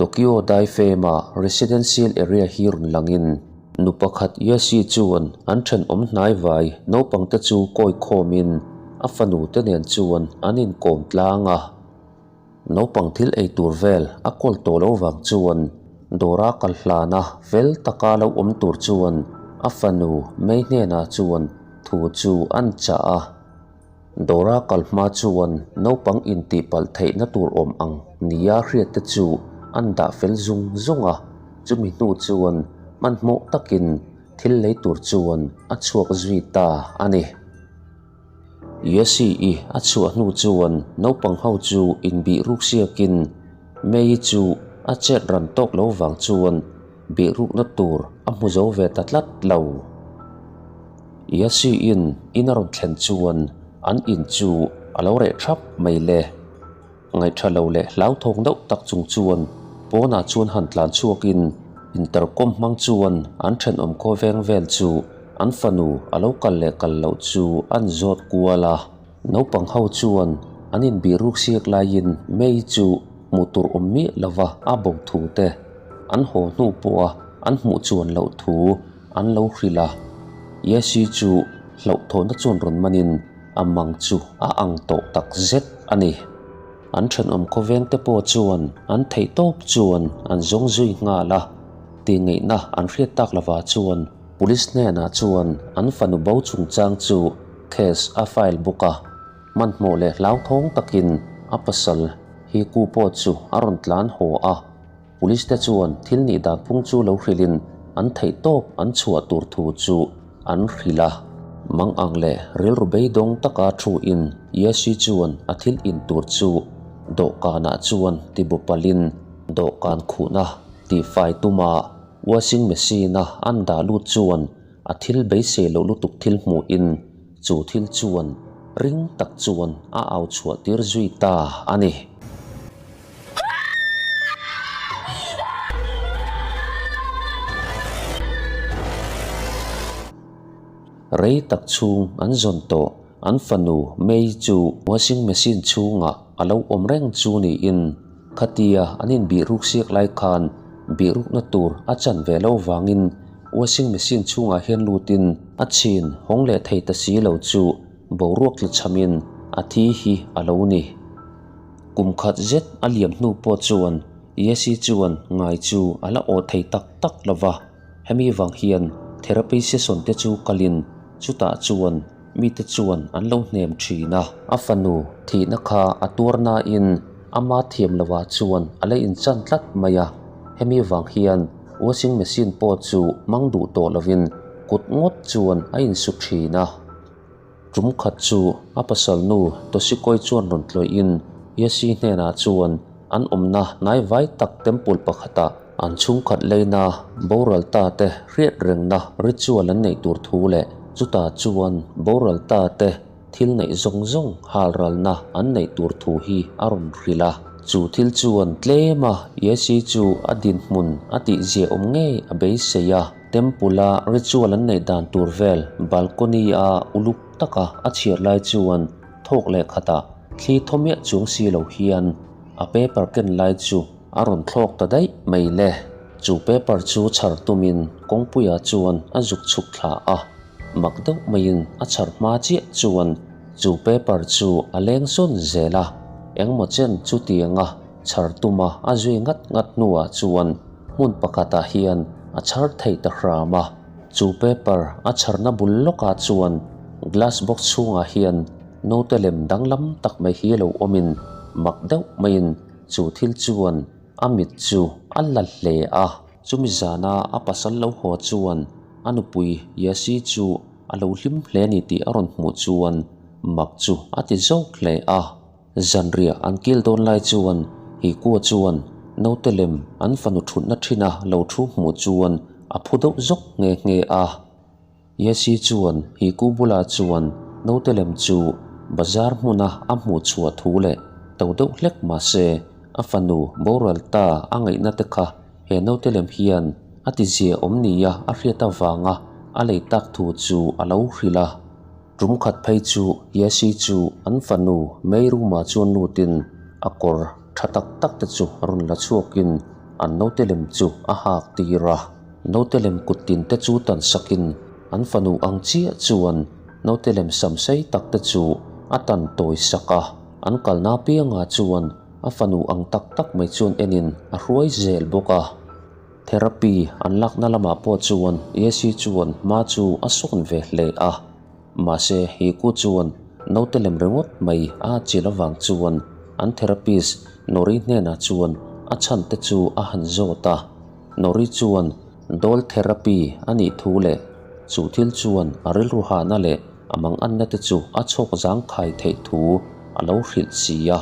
Tokyo daifema residential area hi rawn langin nu pakhat Yasi chuan an thenawm hnaivai naupangte chu kawi khawmin a fanu te nen chuan an inkawm tlang a. Naupang thil ei tur vel a kawl tawh lo vang chuan dawra kal hlana fel taka lo awm tur chuan a fanu May hnenah chuan thu chu an chah a. Dawra kal hma chuan naupang intihpalh theihna tur awm ang nia hriat te chu an dah fel zung zung a, chumi hnu chuan hmanhmawh takin thil lei tur chuan a chhuak zui ta a ni. Yesi-i a chhuah hnu chuan naupang ho chu inbih ruk siakin May-i chu a chet ran tawk lo vang chuan bih rukna tur a hmu zo ve ta tlat lo. Yesi-in in a rawn thlen chuan an in chu a lo reh thap mai le. Ngaihṭha lo leh hlauthawng deuh tak chung chuan pawnah chuan han tlan chhuakin intercom hmang chuan an ṭhenawm khaw veng vel chu an fanu a lo kal leh kal loh chu an zawt kual a. Naupang ho chuan an inbih ruk siak laiin May chu hmuh tur awm miah lova a bo thu te, an haw hnu pawha an hmuh chuan loh thu an lo hrilh a. Yesi chu hlauhthawhna chuan rawn manin A mang chu a ang tawh tak zet a ni. An thenawm khawveng te pawh chuan an theih tawp chuan an zawng zui nghal a, tingeihna an hriat tak lovah chuan Police hnenah chuan an fanu bo chungchang chu case a file bawk a, hmanhmawh leh hlauthawng takin a pasal Hiku pawh chu a rawn tlan haw a, Police te chuan thil nih dan phung chu lo hrilhin an theih tawp an chhuah tur thu chu an hrilh a. Mang ang leh rilru beidawng taka thu in Yesi chuan a thil in tur chu dawhkanah chuan ti bu palhin dawhkan khuhna tihfai tuma washing machine a an dah lut chuan a thil beisei loh lutuk thil hmuhin chu thil chuan ring tak chuan a au chhuah tir zui ta a ni. Rei tak chhung an zawn tawh an fanu May chu washing machine chhungah a lo awm reng chu niin khatia an inbih ruk siak lai khan bih rukna tur a chan ve lo vangin washing machine chhungah hian lutin a chhin hawng leh thei ta si lo chu boruak tla chhamin a thi hi a lo ni. Kum khat zet a liam hnu pawh chuan Yesi chuan ngai chu a la aw thei tak tak lo va, hemi vang hian therapy session te chu kalin chutah chuan mite chuan an lo hnem thin a. A fanu thihna kha a tuar nain ama thiam lovah chuan a la inchan tlat mai a, hemi vang hian washing machine pawh chu hmang duh tawh lovin kut ngawt chuan a insu thin a. Tum khat chu a pasal nu Toshikoi chuan rawn tlawih in Yesi hnenah chuan an awmna hnai vai tak temple pakhatah an chhungkhat leina boral ta te hriat rengna ritual an neih tur thu leh chutah chuan boral ta te thil neih zawng zawng halralna an neih tur thu hi a rawn hrilh a. Chu thil chuan tlem a Yesi chu a dinhmun a tihzia awm ngei a beisei a. Temple-a ritual an neih dan tur vel balcony-a uluk taka a chhiar lai chuan thawk leh khatah thli thaw miah chuang si lo hian a paper ken lai chu a rawn thlawk ta daih mai le. Chu paper chu chhar tumin kawngpuiah chuan a zuk chhuk thla a, mak deuh maiin a chhar hma chiah chuan chu paper chu a leng sawn zel a, engmaw chen chutianga chhar tuma a zui ngat ngat hnuah chuan hmun pakhatah hian a chhar thei ta hram a, chu paper a chharna bul lawkah chuan glass box chhungah hian note lem danglam tak mai hi lo awmin mak deuh maiin chu thil chuan a mit chu a la hle a. Chumi zana a pasal lo haw chuan a nupui Yasi chu a lo hlim hle ni tih a rawn hmuh chuan mak chu a ti zawk hle a. Zanriah an kil dawn lai chuan Hikua chuan naute lem an fanu thutna thina lo thu hmuh chuan a phu deuh zawk nghe nghe a. Yesi chuan Hiku bulah chuan naute lem chu bazar hmuna a hmuh chhuah thu leh to deuh hlek mahse a fanu boral ta a ngaihna te kha he naute lem hian a tizia awm nia a hriat avanga a lei tak thu chu a lo hrilh a. Tum khat phei chu Yesi chu an fanu May room-ah chuan lutin a kawr tha tak tak te chu rawn la chhuakin an naute lem chu a hak tir a. Naute lem kut tin te chu tan sakin an fanu ang chiah chuan naute lem sam sei tak te chu a tan tawi sak a. An kalna piangah chuan a fanu ang tak tak mai chuan enin a hruai zel bawk a. Therapy an lakna lamah pawh chuan Yesi chuan hma chu a sawn ve hle a. Mahse Hiku chuan naute lem ringawt mai a chil avang chuan an therapist Nori hnenah chuan a chhan te chu a han zawt a. Nori chuan doll therapy a nih thu leh chu thil chuan a rilru hahna leh a manganna te chu a chhawk zangkhai theih thu a lo hrilh si a.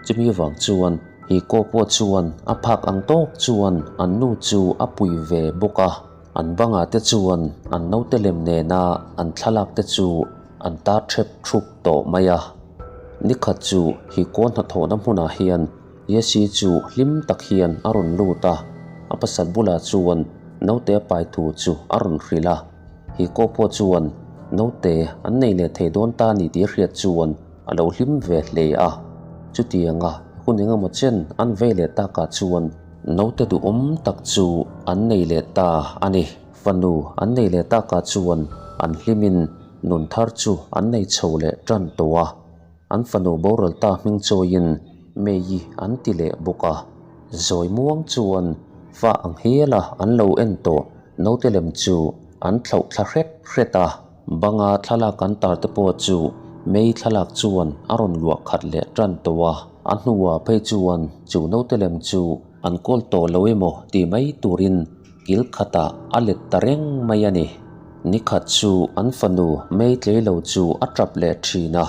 Chumi vang chuan Hiko pawh chuan a phak ang tawk chuan an nu chu a pui ve bawk a. An bangah te chuan an naute lem nena an thlalak te chu an tar thep thup tawh mai a. Nikhat chu Hiko hnathawhna hmunah hian Yesi chu hlim tak hian a rawn lut a, a pasal bulah chuan naute a pai thu chu a rawn hrilh a. Hiko pawh chuan naute an nei leh thei dawn ta ni tih a hriat chuan a lo hlim ve hle a. Chutianga hun engemaw chen an vei leh takah chuan naute duhawm tak chu an nei leh ta a ni. Fanu an nei leh takah chuan an hlimin nun thar chu an nei chho leh tan tawh a. An fanu boral ta hming chawiin May-i an ti leh bawk a. Zawi muang chuan fa ang hiala an lo en tawh naute lem chu an thlauh thla hret hret a. Banga thlalak an tar te pawh chu May thlalak chuan a rawn luah khat leh tan tawh a. A hnuah phei chuan chu naute lem chu an kawl tawh lo emaw tih mai turin kil khatah a let ta reng mai a ni. Nikhat chu an fanu May tlei lo chu a tap leh thin a.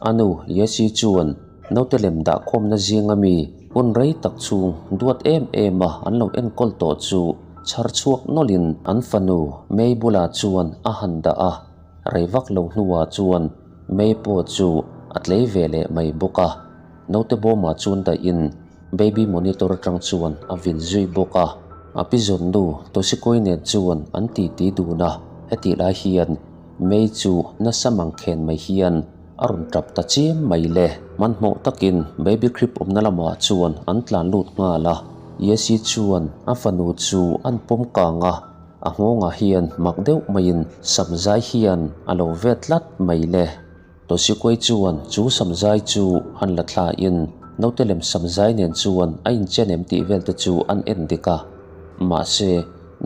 A nu Yesi chuan naute lem dah khawmna zinga mi hun rei tak chhung duat em em a an lo enkawl tawh chu chhar chhuak nawlhin an fanu May bulah chuan a han dah a. Rei vak lo hnuah chuan May pawh chu a tlei ve leh mai bawk a. Naute bawmah chuan dahin baby monitor atang chuan a vil zui bawk a. A pi zawnnu Toshikoi nen chuan an titi dun a, hetih lai hian May chu nasa mangkhen mai hian a rawn tap ta chiam mai le. Hmanhmawh takin baby crib awmna lamah chuan an tlan lut nghal a. Yesi chuan a fanu chu an pawm kang a, a nghawngah hian mak deuh maiin samzai hian a lo vet tlat mai le. Toshikoi chuan chu samzai chu han la thlain naute lem samzai nen chuan a inchen em tih vel te chu an en dik a. Mahse,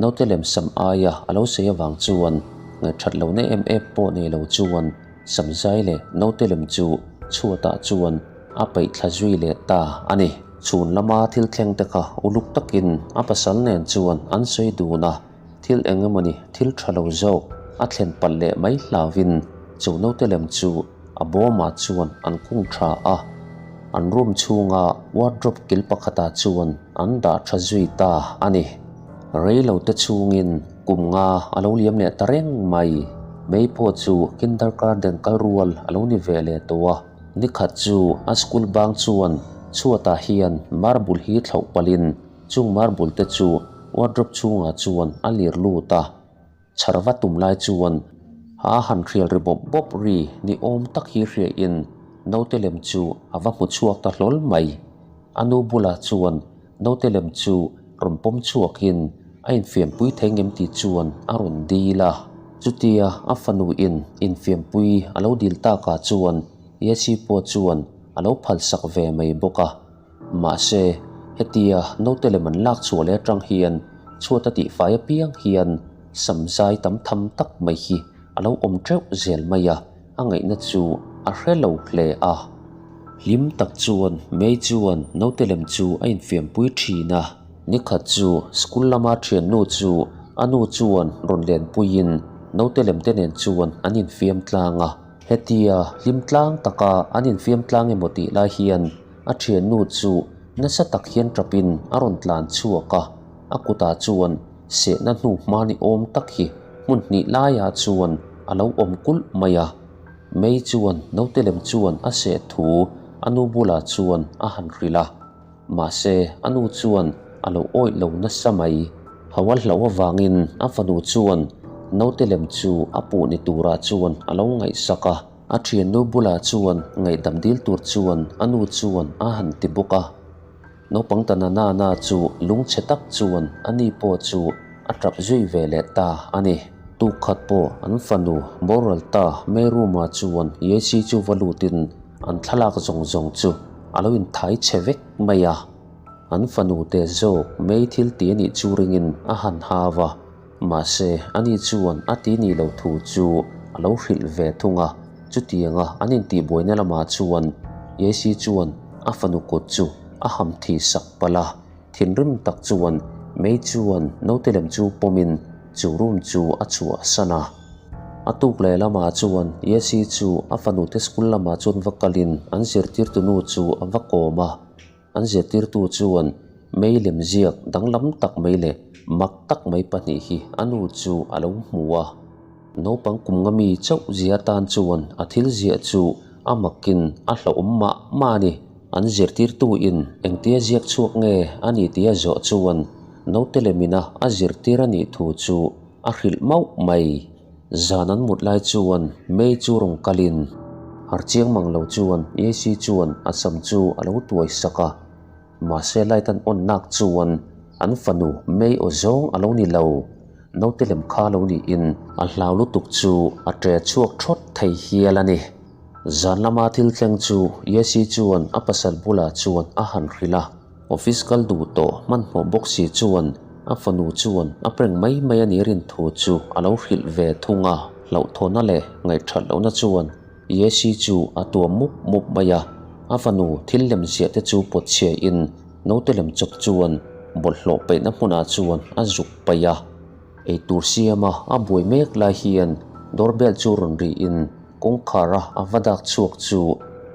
naute lem sam aia a lo sei avang chuan ngaihthat lohna em em pawh nei lo chuan samzai leh naute lem chu chhuatah chuan a peih thla zui leh ta a ni. Chhun lama thil thleng te kha uluk takin a pasal nen chuan an sawi dun a. Thil eng emawni thil tha lo zawk a thlen palh leh mai hlauvin chu naute lem chu a bawmah chuan an kung tha a, an room chhunga wardrobe kil pakhatah chuan an dah tha zui ta a ni. Rei lo te chhungin kum nga a lo liam leh ta reng mai. May pawh chu kindergarten kal rual a lo ni ve leh tawh a, nikhat chu a school bang chuan chhuatah hian marble hi thlauh palhin Chung marble te chu wardrobe chhungah chuan a lir lut a, chhar va tum lai chuan a han hrial ri bawp bawp ri ni awm tak hi hriain naute lem chu a va hmu chhuak ta hlawl mai. A nu bulah chuan naute lem chu rawn pawm chhuakin a infiampui thei ngem tih chuan a rawn dil a. Chutia a fanu in infiampui a lo dil takah chuan Yesi pawh chuan a lo phalsak ve mai bawk a. Mahse, hetia naute lem an lak chhuah leh atang hian chhuat a tihfai apiang hian samzai tam tham tak mai hi a lo awm teuh zel mai a, a ngaihna chu a hre lo hle a. Hlim tak chuan May chuan naute lem chu a infiampui thin a. Nikhat chu school lama thiannu chu a nu chuan rawn lenpuiin naute lem te nen chuan an infiam tlang a. Hetia hlim tlang taka an infiam tlang emaw tih lai hian A thiannu chu nasa tak hian tapin a rawn tlan chhuak a, a kutah chuan sehna hnu hma ni awm tak hi hmun hnih laiah chuan a lo awm kulh mai a. May chuan naute lem chuan a seh thu a nu bulah chuan a han hrilh a, mahse a nu chuan a lo awih lo nasa mai. Hawa hlauh avangin a fanu chuan naute lem chu a puh ni turah chuan a lo ngaihsak a. A thiannu bulah chuan ngaihdam dil tur chuan a nu chuan a han ti bawk a. Naupang ta na na na chu lungchhe tak chuan a ni pawh chu a tap zui ve leh ta a ni. Tuk khat pawh an fanu boral ta May room ah chuan Yesi chu va lutin an thlalak zawng zawng chu a lo inthai chhe vek mai a. An fanu te zawk May thil ti a nih chu ringin a han hau a. Mahse, ani chuan a ti nih loh thu chu a lo hrilh ve thung a. Chutianga an intihbuaina lamah chuan Yesi chuan a fanu kut chu a ham thi sak palh a. Thinrim tak chuan May chuan naute lem chu pawmin chu room chu a chhuahsan a. A tuk leh lamah chuan Yesi chu a fanute school lamah chuan va kalin an zirtirtu nu chu a va kawm a. An zirtirtu chuan mei lem ziak danglam tak mai leh mak tak mai pahnih hi a nu chu a lo hmu a. Naupang kum nga mi chauh zia tan chuan a thil ziah chu a makin a hlauhawm mah mah a ni. An zirtirtuin engtia ziak chhuak nge a ni tia zawh chuan naute lemina a zirtir a nih thu chu a hrilh mauh mai. Zan an mut lai chuan May chu rawn kalin har chiang mang lo chuan Yesi chuan a sam chu a lo tuai sak a. Mahse light an on nak chuan an fanu May aw zawng a lo ni lo. Naute lem kha lo niin a hlau lutuk chu a ṭe chhuak ṭhawt thei hial a ni. Zan lama thil thleng chu Yesi chuan a pasal bulah chuan a han hrilh a. Office kal duh tawh hmanhmawh bawk si chuan a fanu chuan a prank mai mai a nih rin thu chu a lo hrilh ve thung a. Hlauhthawhna leh ngaihṭhat lohna chuan Yesi chu a tuam mup mup mai a, a fanu thil lem ziah te chu pawt chhia in naute lem chawp chuan bawlhhlawh peihna hmunah chuan a zuk paih a. Eitur siama a buai mek lai hian doorbell chu rawn ri in kawngkhar a a va dak chhuak chu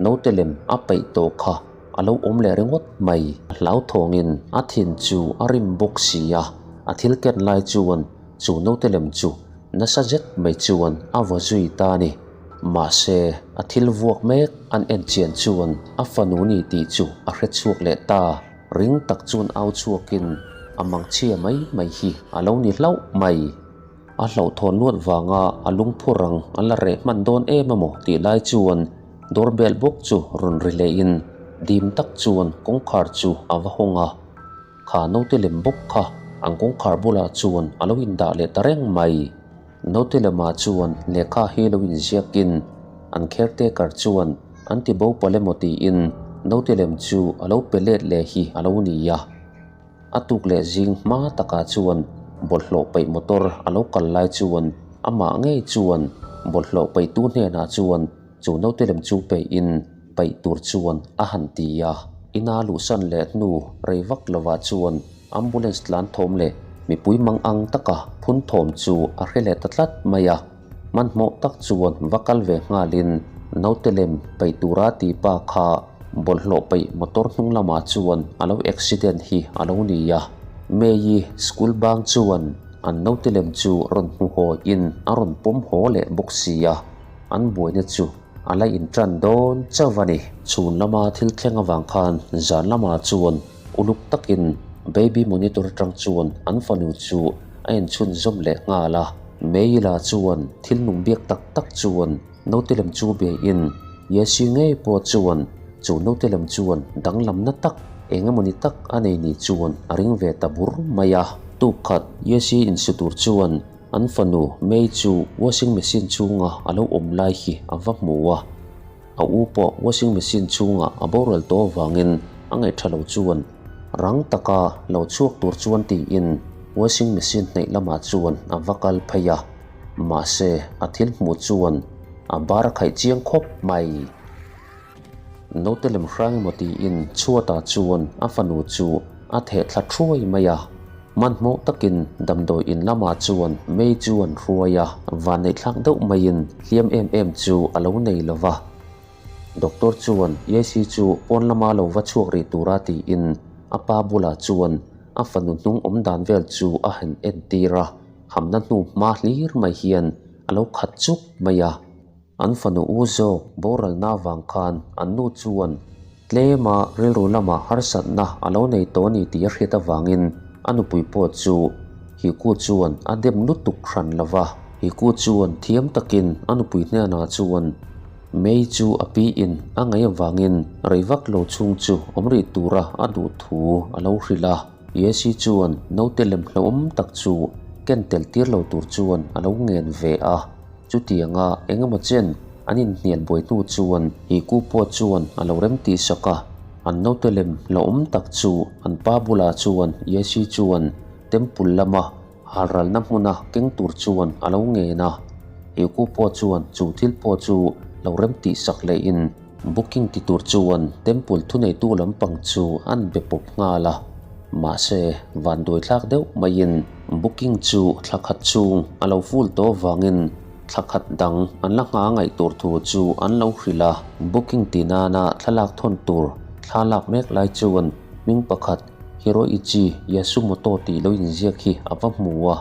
naute lem a peih tawh kha a lo awm leh ringawt mai. A hlauthawngin a thin chu a rim bawk si a, a thil ken lai chuan chu naute lem chu nasa zet mai chuan a vaw zui ta a ni. Mahse, a thil vuak mek an en chian chuan a fanu ni tih chu a hre chhuak leh ta. Ring tak chuan au chhuakin a mangchhia mai mai hi a lo ni hlauh mai. A hlauhthawn luat vanga a lungphu rang a la reh hman dawn em emaw tih lai chuan doorbell bawk chu rawn ri lehin dim tak chuan kawngkhar chu a va hawng a. Kha naute lem bawk kha an kawngkhar bulah chuan a lo indah leh ta reng mai. Naute lemah chuan lehkha hi lo inziakin an caretaker chuan an ti bo palh emaw tiin naute lem chu a lo pe let leh hi a lo ni a. A tuk leh zing hma takah chuan bawlhhlawh peih motor a lo kal lai chuan amah ngei chuan bawlhhlawh peihtu hnenah chuan chu naute lem chu peihin peih tur chuan a han ti a. Ina luhsan leh hnu rei vak lovah chuan ambulance tlan thawm leh mipui mang ang taka phun thawm chu a hre leh ta tlat mai a. Hmanhmawh tak chuan va kal ve nghalin naute lem peih tura ti pa kha bawlhhlawh peih motor hnung lamah chuan a lo accident hi a lo ni a. May-i school bang chuan an naute lem chu rawn hmu haw in a rawn pawm haw leh bawk si a, an buaina chu a la intan dawn chauh a ni. Chhun lama thil thleng avang khan zan lamah chuan Uluk takin baby monitor atang chuan an fanu chu a inchhunzawm leh nghal a. Mayla chuan thil nung biak tak tak chuan naute lem chu be in Yesi ngei pawh chuan chu naute lem chuan danglamna tak eng emawni tak a nei ni chuan a ring ve ta bur mai a. Tuk khat Yesi insu tur chuan an fanu May chu washing machine chhunga a lo awm lai hi a va hmu a. A u pawh washing machine chhungah a boral tawh avangin a ngaihṭha lo chuan rang taka lo chhuak tur chuan tiin washing machine hnaih lamah chuan a va kal phei a, mahse a thil hmuh chuan a bar a khaih chiang khawp mai. Naute lem hrang emaw tiin chhuatah chuan a fanu chu a theh thla thuai mai a. Hmanhmawh takin damdawi in lamah chuan May chu an hruai a, vanneihthlak deuh maiin hliam em em chu a lo nei lo va. Doctor chuan Yesi chu pawn lama lo va chhuak rih tura tiin a pa bulah chuan a fanu hnung awm dan vel chu a han entir a, hamna hnu hma hlir mai hian a lo khat chuk mai a. An fanu u zawk boralna avang khan an nu chuan tlema rilru lama harsatna a lo nei tawh a ni tih a hriat avangin a nupui pawh chu Hiku chuan a dem lutuk hran lo va. Hiku chuan thiam takin a nupui hnenah chuan. May chu a pi in a ngaih avangin rei vak lo chhung chu awm rih tura a duh thu a lo hrilh a. Yesi chuan naute lem hlauhawm tak chu ken tel tir lo tur chuan a lo ngen ve a. Chutianga eng emaw chen an inhnial buai hnu chuan Hiku pawh chuan a lo rem tih sak a. An naute lem hlauhawm tak chu an pa bulah chuan Yesi chuan temple lama Halralna hmuna keng tur chuan a lo ngen a, Hiku pawh chuan chu thil pawh chu lo rem tih sak lehin booking ti tur chuan temple thuneitu lampang chu an be pawp nghal a. Mahse, vanduaithlak deuh maiin booking chu thla khat chhung a lo full tawh avangin thla khat dang an la ngha ngaih tur thu chu an lo hrilh a. Booking ti nana thlalak thawn tur thla lak mek lai chuan hming pakhat Hiroichi Yasumoto tih lo inziak hi a va hmu a,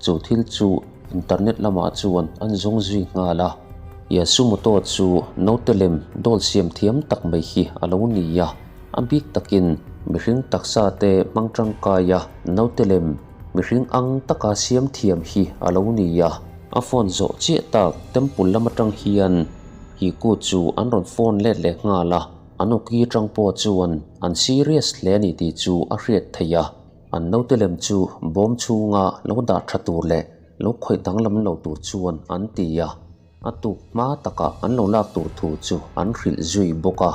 chu thil chu internet lamah chuan an zawng zui nghal a. Yasumoto chu naute lem dawl siam thiam tak mai hi a lo ni a, a bik takin mihring taksa te hmang tangkai a naute lem mihring ang taka siam thiam hi a lo ni a. A phone zawh chiah tak temple lam atang hian Hiku chu an rawn phone let leh nghal a. An awki atang pawh chuan an serious hle a ni tih chu a hriat theih a, an naute lem chu bawm chhunga lo dah tha tur leh lo khawih danglam lo tur chuan an ti a, a tuk hma takah an lo lak tur thu chu an hrilh zui bawk a.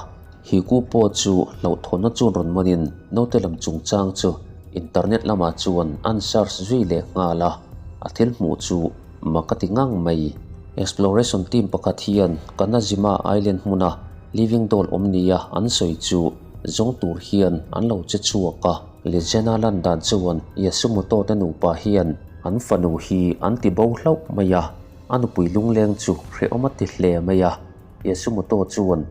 Hiku pawh chu hlauhthawnna chuan rawn manin naute lam chungchang chu internet lamah chuan an search zui leh nghal a, a thil hmuh chu mak a ti ngang mai. Exploration team pakhat hian Kanazima Island hmuna Living doll awm nia an sawi chu zawng tur hian an lo che chhuak a. Legend-a lan dan chuan Yasumoto te nupa hian an fanu hi an ti bo hlauh mai a, a nupui lungleng chu hrehawm a ti hle mai a. Yasumoto chuan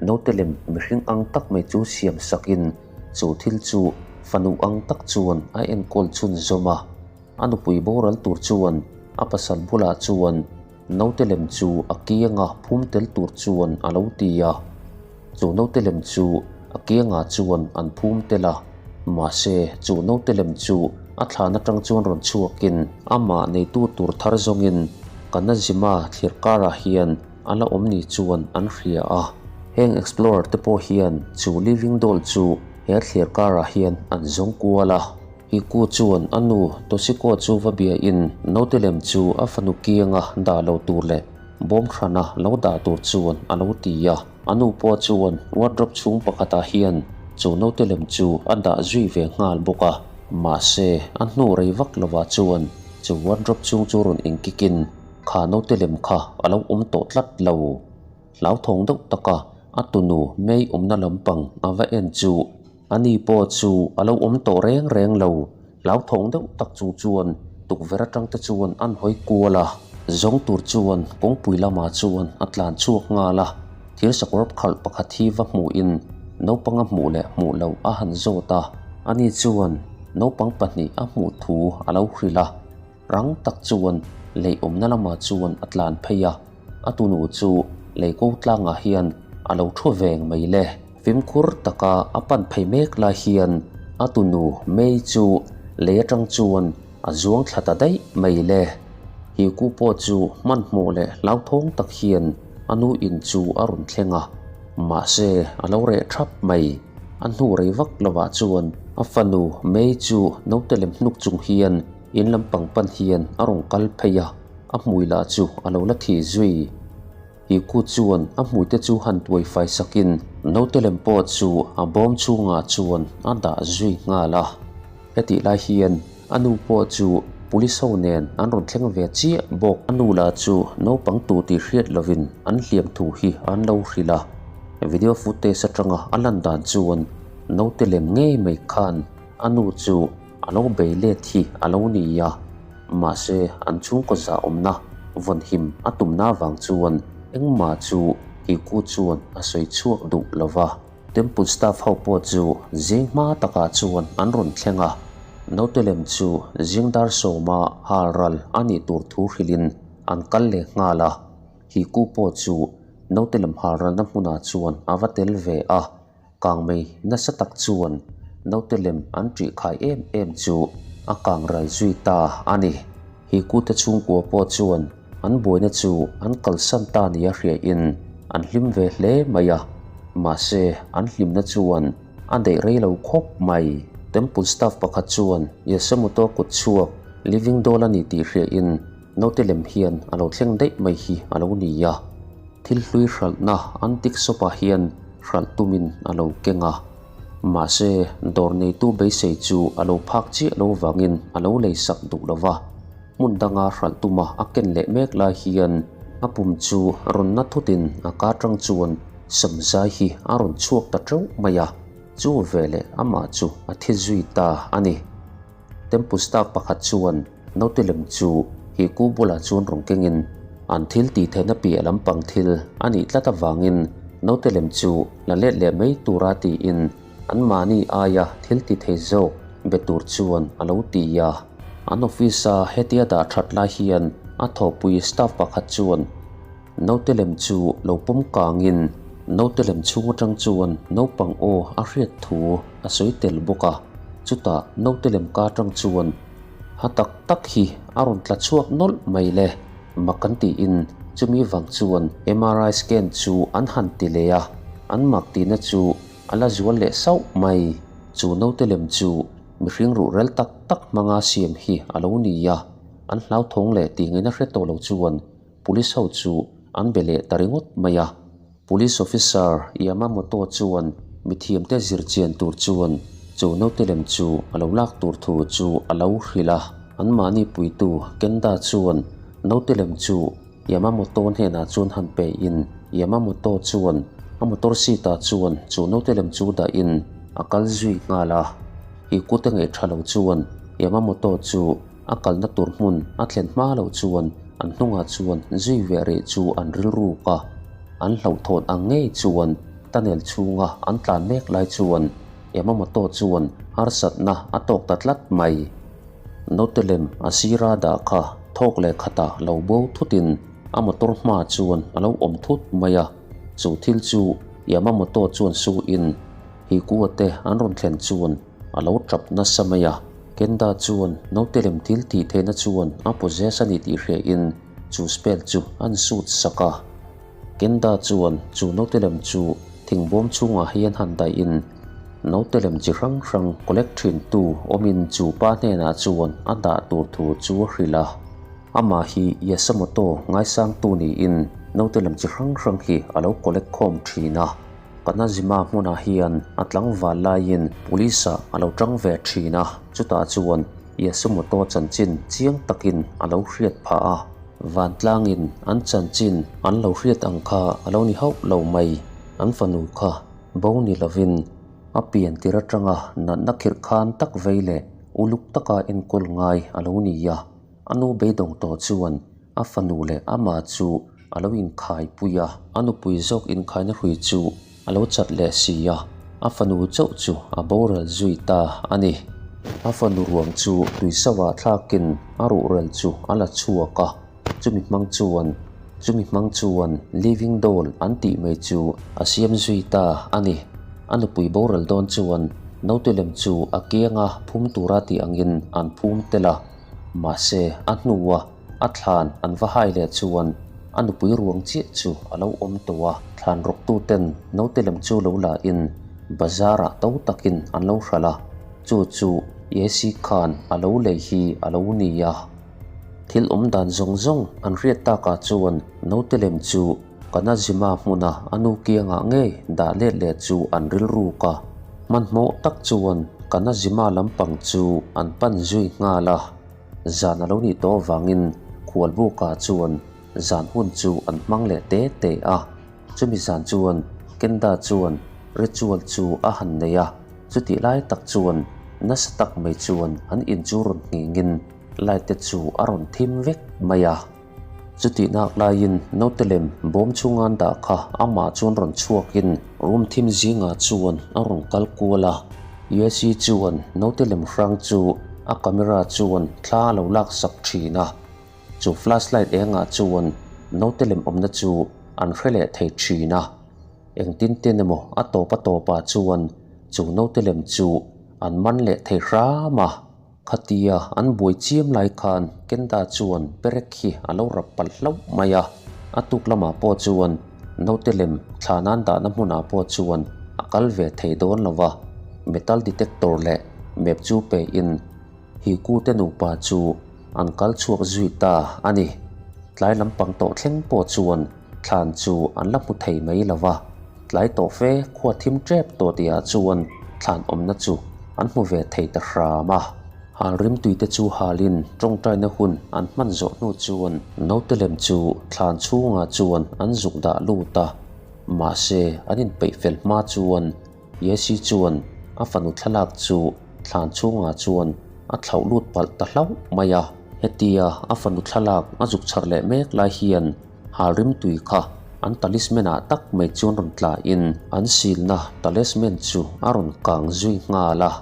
naute lem mihring ang tak mai chu siam sakin chu thil chu fanu ang tak chuan a enkawl chhunzawm a. A nupui boral tur chuan a pasal bulah chuan Naute lem chu a kianga phum tel tur chuan a lo ti a. Chu naute lem chu a kiangah chuan an phum tel a. Mahse, chu naute lem chu a thlan atang chuan rawn chhuakin amah neitu tur thar zawngin Kanazima thlir karah hian a la awm ni chuan an hria a. Heng explorer te pawh hian chu living doll chu he thlir karah hian an zawng kual a. Iku chuan a nu Toshiko chu va biain naute lem chu a fanu kianga dah lo tur leh bawm hrana lo dah tur chuan a lo ti a. A nu pawh chuan wardrobe chhung pakhatah hian chu naute lem chu a dah zui ve nghal bawk a. Mahse, a hnu rei vak lovah chuan chu wardrobe chhung chu rawn inkikin kha naute lem kha a lo awm tawh tlat lo. Hlauthawng deuh taka a tunu May awmna lampang a va en chu Ani pawh chu a lo awm tawh reng reng lo, hlauthawng deuh tak chung chuan tukverh atang te chuan an hawi kual a, zawng tur chuan kawngpui lamah chuan a tlan chhuak nghal a, thil sakawr khalh pakhat hi va hmuhin naupang a hmuh leh hmuh loh a han zawt a, ani chuan naupang pahnih a hmuh thu a lo hrilh a. Rang tak chuan lei awmna lamah chuan a tlan phei a, a tunu chu lei ko tlangah hian a lo thu veng mai le. Fimkhur taka a pan phei mek lai hian a tunu May chu lei atang chuan a zuang thla ta daih mai le. Hiku pawh chu hmanhmawh leh hlauthawng tak hian a nu in chu a rawn thleng a, mahse a lo reh thap mai. A hnu rei vak lovah chuan a fanu May chu naute lem hnuk chung hian In lampang pan hian a rawn kal phei a, a hmui lah chu a lo la thi zui. Hiku chuan a hmuite chu han tuai fai sakin naute lem pawh chu a bawm chhungah chuan a dah zui nghal a. Hetih lai hian a nu pawh chu police ho nen an rawn thleng ve chiah bawk. A nu lah chu naupang tu tih hriat lovin an hliam thu hi an lo hrilh a. Video footage atanga a lan dan chuan naute lem ngei mai khan a nu chu A lo bei let hi a lo ni a, mahse an chhungkaw zah awmna vawnhim a tumna avang chuan engmah chu Hiku chuan a sawi chhuak duh lo va. Temple staff ho pawh chu zing hma takah chuan an rawn thleng a, naute lem chu zing dar sawma hal ral a nih tur thu hrilhin an kal leh nghal a, Hiku pawh chu naute lem hal ralna hmunah chuan a va tel ve a. Kangmei nasa tak chuan naute lem an ṭih khai em em chu a kang ral zui ta a ni. Hikute chhungkua pawh chuan an buaina chu an kalsan ta nia hriain an hlim ve hle mai a, mahse an hlimna chuan a daih rei lo khawp mai. Temple staff pakhat chuan Yasumoto kut chhuak living doll a ni tih hriain naute lem hian a lo thleng daih mai hi a lo ni a. Thil hlui hralhna antique shop ah hian hralh tumin a lo keng a. Mahse dawr neitu beisei chu a lo phak chiah lo vangin a lo lei sak duh lo va. Hmun danga hralh tuma a ken leh mek lai hian a pum chu rawn na thutin a ka tang chuan samzai hi a rawn chhuak ta teuh mai a, chu veleh amah chu a thi zui ta a ni. Temple staff pakhat chuan naute lem chu Hiku bulah chuan rawn kengin an thil tih theihna piah lampang thil a nih tlat avangin naute lem chu la let leh mai tura tiin Anmahni aia thil ti thei zawk be tur chuan a lo ti a. An office-a hetia dah that lai hian a thawhpui staff pakhat chuan naute lem chu lo pawm kangin naute lem chhung atang chuan naupang aw a hriat thu a sawi tel bawk a. Chutah naute lem ka atang chuan ha tak tak hi a rawn tla chhuak nawlh mai le, mak an tiin chumi vang chuan MRI scan chu an han ti leh a, an mak tihna chu A la zual leh sauh mai. Chu naute lem chu mihring ruhrel tak tak hmanga siam hi a lo ni a, an hlauthawng leh tih ngaihna hre tawh lo chuan Police ho chu an be leh ta ringawt mai a. Police Officer Yamamoto chuan mithiamte zir chian tur chuan chu naute lem chu a lo lak tur thu chu a lo hrilh a. Anmahni puitu Kenda chuan naute lem chu Yamamoto hnenah chuan han pe in Yamamoto chuan a motor seat ah chuan chu naute lem chu dah in a kal zui nghal a. Hikute ngaih tha lo chuan Yamamoto chu a kalna tur hmun a thlen hma loh chuan an hnungah chuan zui ve rih chu an rilruk a. An hlauhthawn ang ngei chuan tunnel chhunga an tlan mek lai chuan Yamamoto chuan harsatna a tawk ta tlat mai. Naute lem a sira dah kha thawk leh khatah lo bo thutin a motor hma chuan a lo awm thut mai a, chu thil chu Yamamoto chuan su in Hikuo te an rawn thlen chuan a lo tap nasa mai a, Kenda chuan naute lem thil tih theihna chuan a possess a ni tih hria in chu spell chu an sut sak a. Kenda chuan chu naute lem chu thingbawm chhungah hian han daih in naute lem chi hrang hrang collect thin tu awmin chu pa hnenah chuan a dah tur thu chu a hrilh a. Amah hi Yasamoto ngaisangtu niin naute lem chi hrang hrang hi a lo collect khawm thin a. Kanazima hmunah hian a tlangval laiin police ah a lo tang ve thin a, chutah chuan Yasumoto chanchin chiang takin a lo hriat phah a. Vantlangin an chanchin an lo hriat ang kha a lo ni hauh lo mai. An fanu kha bo ni lovin a pian tir atanga natna khirh khan tak vei leh uluk taka enkawl ngai a lo ni a. A nu beidawng tawh chuan a fanu leh amah chu a lo inkhai pui a. A nupui zawk inkhaina hrui chu a lo chat leh si a, a fanu chauh chu a boral zui ta a ni. A fanu ruang chu tui sauhah thlakin a ruhrel chu a la chhuak a, chumi hmang chuan chumi hmang chuan living doll an tih mai chu a siam zui ta a ni. A nupui boral dawn chuan naute lem chu a kianga phum tura tih angin an phum tel a, mahse a hnua A thlan an va hai leh chuan a nupui ruang chiah chu a lo awm tawh a, thlan rawktu ten naute lem chu lo la in bazar ah to takin an lo hralh a, chu chu Yesi khan a lo lei hi a lo ni a. Thil awm dan zawng zawng an hriat takah chuan naute lem chu Kanazima hmuna a nu kiangah ngei dah let leh chu an rilruk a, hmanhmawh tak chuan Kanazima lampang chu an pan zui nghal a. Zan a lo nih tawh avangin khualbuka chuan zan hun chu an hmang leh te te a. Chumi zan chuan Kenda chuan ritual chu a han nei a, chutih lai tak chuan nasa tak mai chuan an in chu rawn nghingin light te chu a rawn thim vek mai a. Chutih nak laiin naute lem bawm chhunga an dah kha amah chuan rawn chhuakin room thim zingah chuan a rawn kal kual a. Yesi chuan naute lem hrang chu a camera chuan thla a lo lak sak thin a. Chu flashlight engah chuan naute lem awmna chu an hre leh thei thin a. Engtin ten emaw a tawp a tawpah chuan chu naute lem chu an man leh thei hram a. Khatia an buai chiam lai khan Kenda chuan perek hi a lo rap palh hlauh mai a, a tuk lamah pawh chuan Naute lem thla nan dahna hmunah pawh chuan a kal ve thei dawn lo va, metal detector leh map chu pe in Hikute nupa chu an kal chhuak zui ta a ni. Tlai lampang tawh thleng pawh chuan thlan chu an la hmu thei mai lo va, tlai tawh fe khua thim tep tawh tihah chuan thlan awmna chu an hmu ve thei ta hram a. Hal rimtuite chu halin tawngtaina hun an hman zawh hnu chuan naute lem chu thlan chhungah chuan an zuk dah lut a, mahse an inpeih fel hma chuan Yesi chuan a fanu thlalak chu thlan chhungah chuan a thlauh lut palh ta hlauh mai a. Hetia a fanu thlalak a zuk chhar leh mek lai hian hal rimtui kha an talisman ah tak mai chuan rawn tlain an silna talisman chu a rawn kang zui nghal a.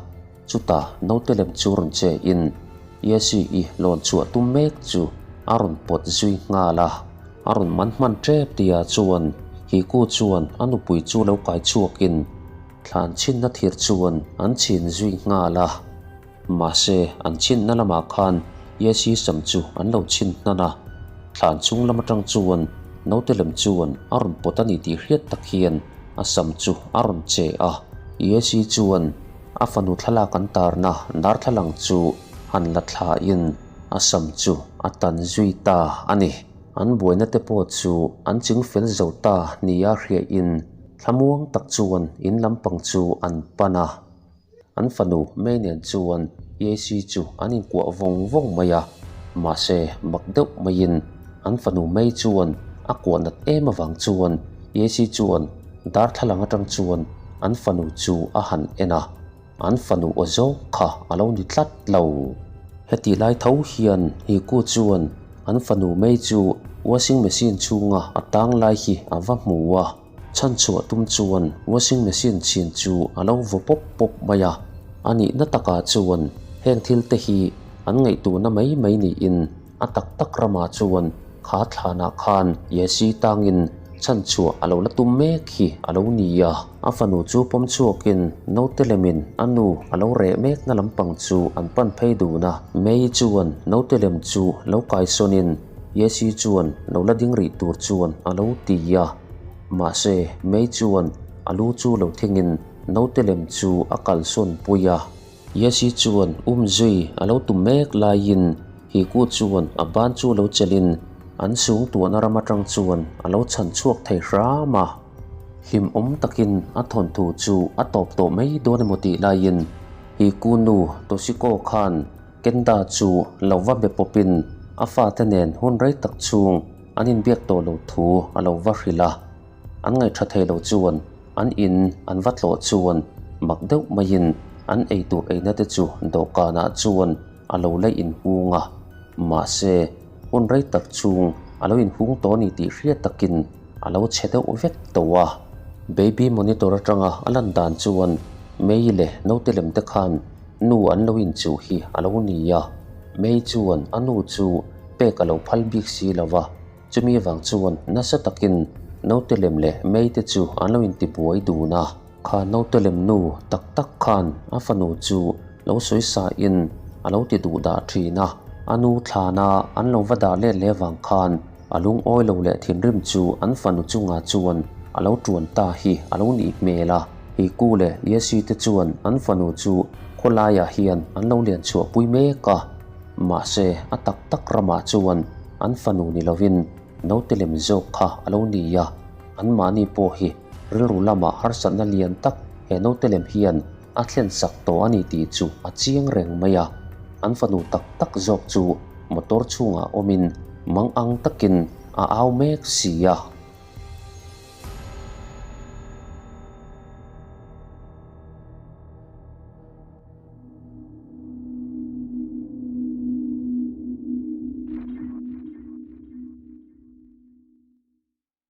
Chutah naute lem chu rawn che in Yesi-i lawn chhuah tum mek chu a rawn pawt zui nghal a. A rawn man hman tep tia chuan Hiku chuan a nupui chu lo kai chhuak in thlan chhinna thir chuan an chhin zui nghal a. Mahse an chhinna lamah khan Yesi sam chu an lo chhin hnan a. Thlan chung lam atang chuan naute lem chuan a rawn pawt a ni tih hriat tak hian a sam chu a rawn che a. Yesi chuan A fanu thlalak an tarna darthlalang chu han la thlain a sam chu a tan zui ta a ni. An buaina te pawh chu an ching fel zo ta nia hriain thlamuang tak chuan in lampang chu an pan a. An fanu May nen chuan EAC chu an inkuah vawng vawng mai a, mahse mak deuh maiin an fanu May chuan a kuah nat em avang chuan EAC chuan Darthlalang atang chuan an fanu chu a han en a, an fanu aw zawk kha a lo ni tlat lo. Hetih lai tho hian Hiku chuan an fanu Mei chu washing machine chhunga a tang lai hi a va hmu a, chhanchhuah tum chuan washing machine chhin chu a lo vaw pawp pawp mai a. A nihna takah chuan heng thil te hi an ngaihtuahna mai mai niin A tak tak ramah chuan kha thlanah khan Yesi tangin chhanchhuah a lo la tum mek hi a lo ni a. A fanu chu pawm chhuakin naute lemin a nu a lo reh mekna lampang chu an pan phei dun a. May chuan naute lem chu lo kaisawnin Yesi chuan lo la ding rih tur chuan a lo ti a. Mahse, May chuan a lu chu lo thingin naute lem chu a kalsawn pui a. Yesi chuan um zui a lo tum mek laiin Hiku chuan a ban chu lo chelhin an sung tuahna ram atang chuan a lo chhan chhuak thei hram a. Hlimawm takin a thawnthu chu a tawp tawh mai dawn emaw tih laiin Hiku nu Toshiko khan Kenda chu lo va be pawpin a fate nen hun rei tak chhung an inbiak tawh lo thu a lo va hrilh a. An ngaihṭha thei lo chuan an in an va tlawh chuan mak deuh maiin an eitur eina te chu dawhkanah chuan a lo la inhung a. Mahse, hun rei tak chhung a lo inhung tawh a ni tih hriat takin a lo chhe deuh vek tawh a. Baby monitor atanga a lan dan chuan May leh naute lem te khan nu an lo inchuh hi a lo ni a. May chuan a nu chu pek a lo phal bik si lo va. Chumi avang chuan nasa takin naute lem leh May te chu an lo intibuai dun a. Kha naute lem nu tak tak khan a fanu chu lo sawi sain a lo ti duh dah thin a. A nu thlana an lo va dah let leh avang khan a lungawi lo leh thinrim chu an fanu chungah chuan a lo tuan ta hi a lo nih hmel a. Hiku leh Yesi te chuan an fanu chu khawlaiah hian an lo lian chhuahpui mek a. Mahse, a tak tak ramah chuan an fanu ni lovin naute lem zawk kha a lo ni a, anmahni pawh hi rilru lamah harsatna lian tak he naute lem hian a thlen sak tawh a ni tih chu a chiang reng mai a. An fanu tak tak zawk chu motor chhungah awmin mang ang takin a au mek si a.